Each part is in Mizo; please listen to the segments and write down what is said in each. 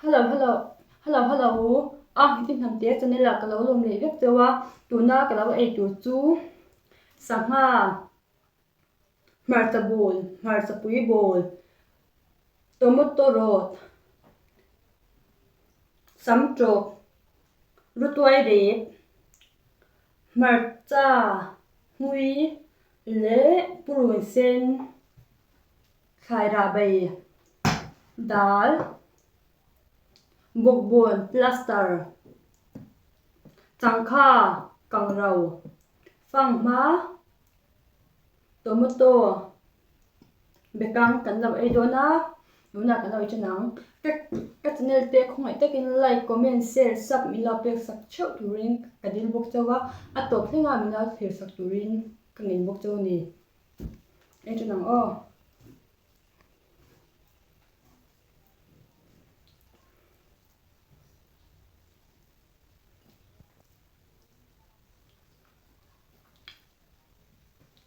Hello hello hello hello a i hnamte channel ah ka lo lawm leh vek cheu a tuna ka lo ei tur chu sangha hmarcha bawl hmarcha pui bawl tomato rawt samtawk rutuai rep hmarcha hmui leh purun sen. Thlai rah bei, dal, bawkbawn, plaster, changkha, kangro, fanghma, tomato, bekang kan lo ei dawn a, tunah kan lo ei ṭhen ang. Ka ka channel te khawngaih takin like, comment, share, sub min lo pek sak theuh turin ka dil bawk chauh a, a tawp thleng a min lo thlir sak turin ka ngen bawk chauh a ni. Ei ṭhen ang aw.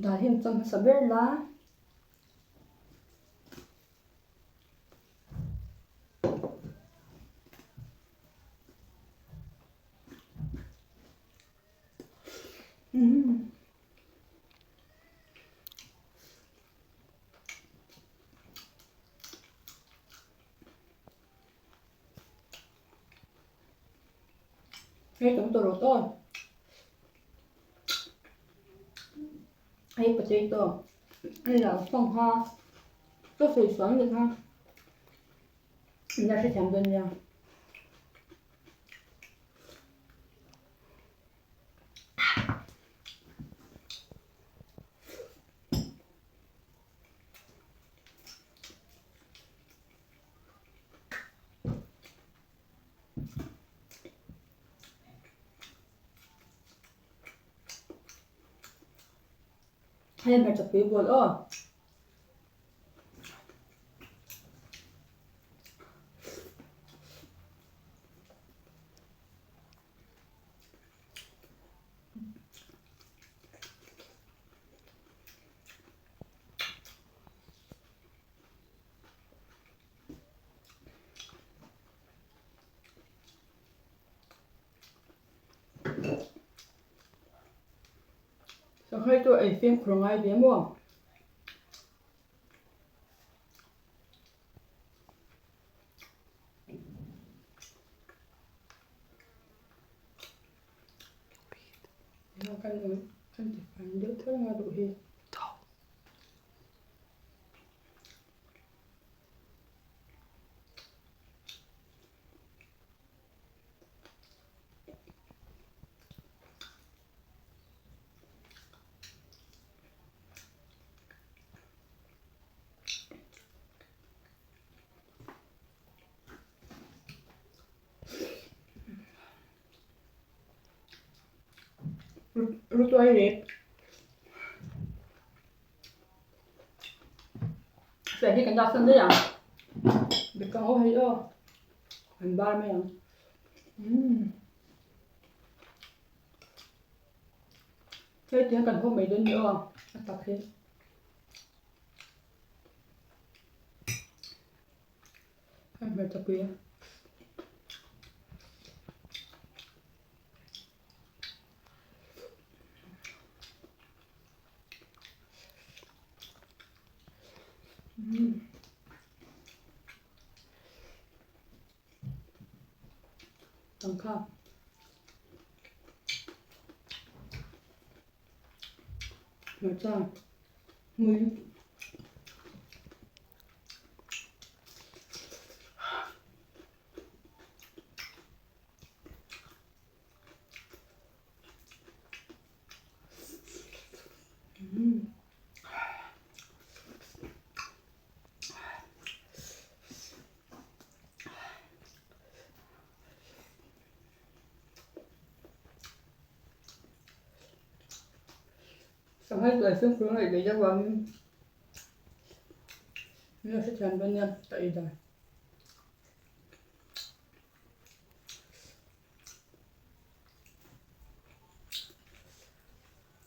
Dal hi an chawm hmasa ber la. Umm. Hei tomato rawt aw. Hei potato. Hei lo sangha. Ka sawi sual leh kha. Ina hrethiam dawn nia. Hei hmarcha pui bawl aw. Sanghai chu ei fimkhur ngai ve maw? Kan ti fai deuh tho anga duh hi. Rutuai rep. Feh hi kan dah san daih ang. Bekang aw hei aw. Kan bar mai ang. Umm. Hei tiang kan hawp mai dawn ni aw. A tak hi. Hei hmarcha pui a. Tangkha. Hmarcha. Hmui. Sanghai tuai fimkhur ngaih ve deuh vangin min lo hrethiam dawn nia ka ei dan.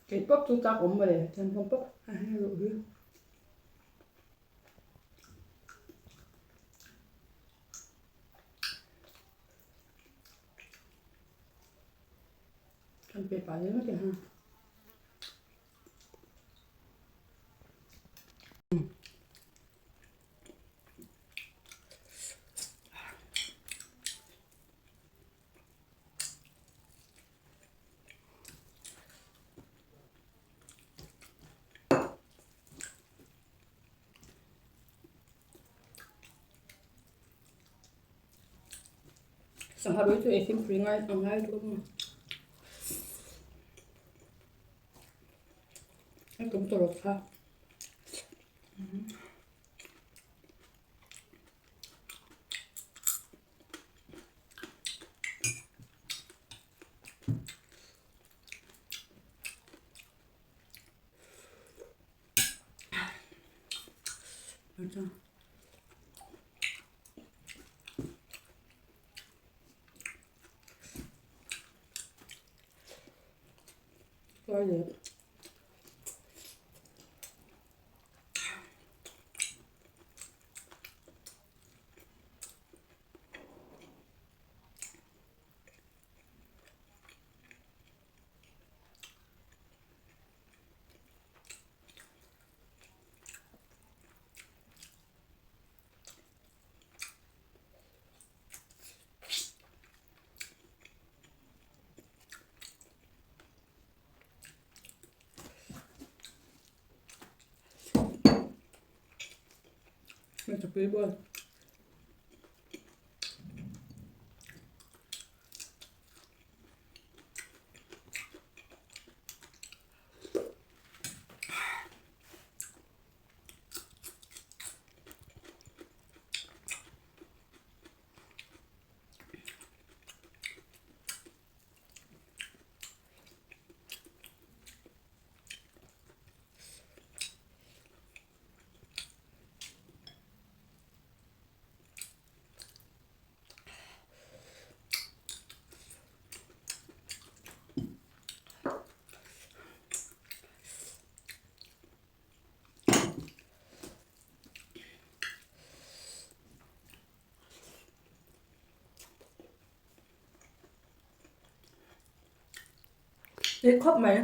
Kei pawp chu chak awm mawle chuan hmawm pawp a heng ruh hi. Pe pah zel mai ang. Sangha rui chu ei fimkhur ngai a ngai dawn a a tum tawrh kha. Tui khawp mai.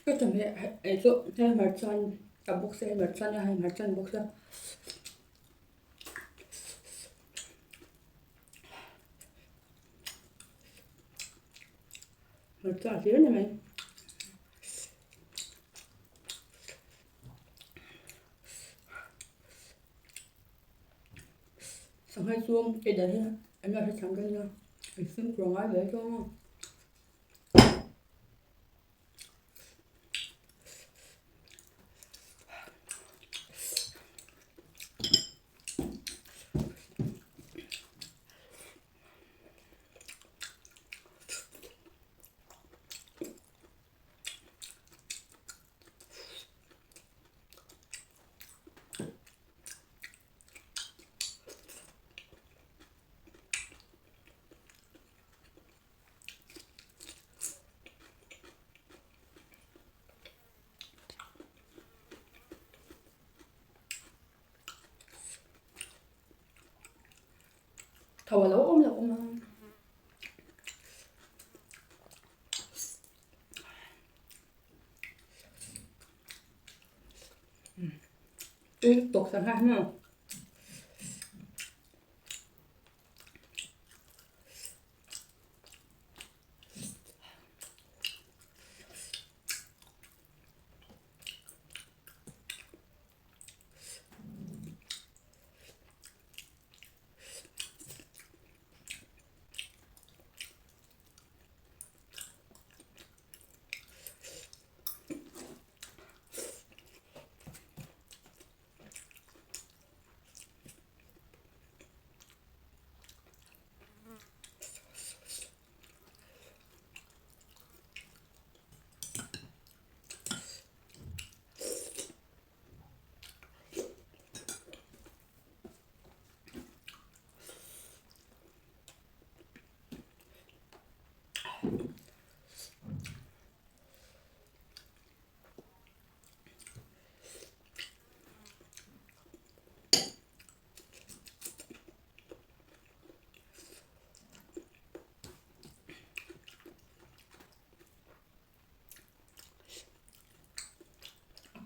Ka chawhmeh ei chu hei hmarcha a bawk se hmarcha nia hei hmarcha ni bawk se. Hmarcha hlir ni mai. Sangha chu kei dan hi an lo hrethiam dawn nia an fimkhur ngai hle dawn a. Tho a lo awm lo awm a. Tui tawk sangha hi maw.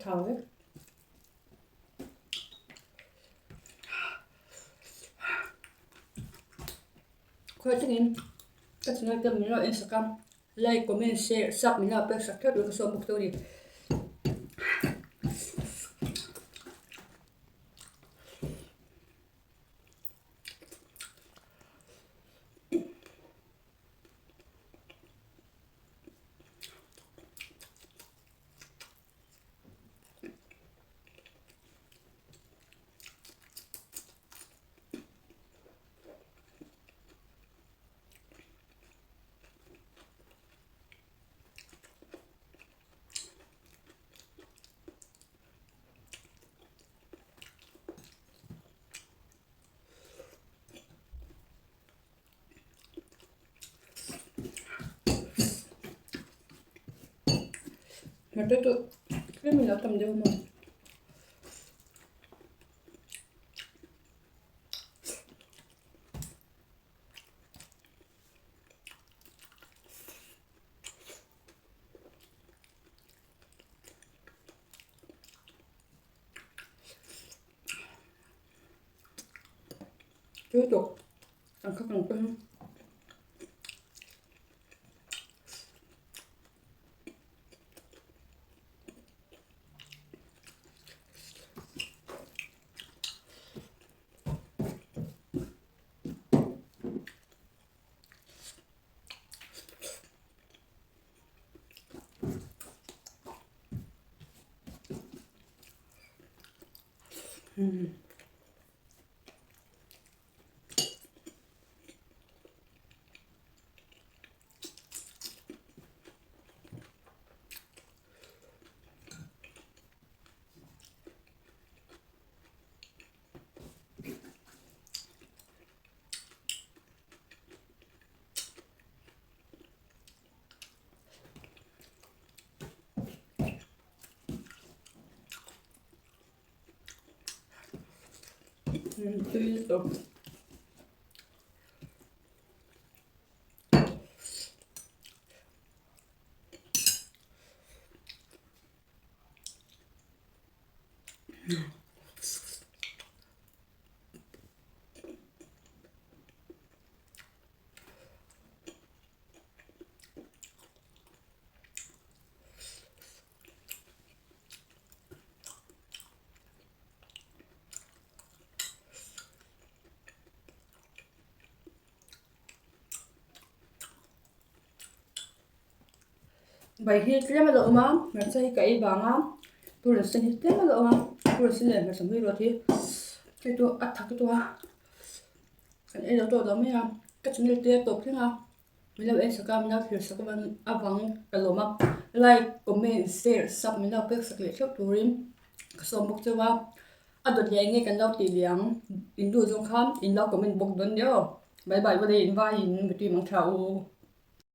thau vek. Khawi thlengin ka channel te min lo en sak a, like, comment, share, sub min lo pek sak theuh tur ka sawm bawk tawh a ni. Hmarcha chu tlem in a tam deuh maw. Tui tuk ang kha kang peng. Tui lutuk. Bai hi tlem a lo awm a, hmarcha hi ka ei vang a, purun sen hi tlem a lo awm a, purun sen leh hmarcha hmui ruat hi hei chu a thak lutuk a, kan ei lo tawh lo mai a, ka channel te a tawp thleng a. Min lo en sak a, min lo thlir sak avangin ka lawm a, like, comment, share, sub min lo pek sak leh theuh turin ka sawm bawk cheu a, a dawt leh enge kan lo tih leh ang in duh zawng khan in lo comment bawk dawn nia aw, bye bye vawlei in vaiin mutui mang tha u.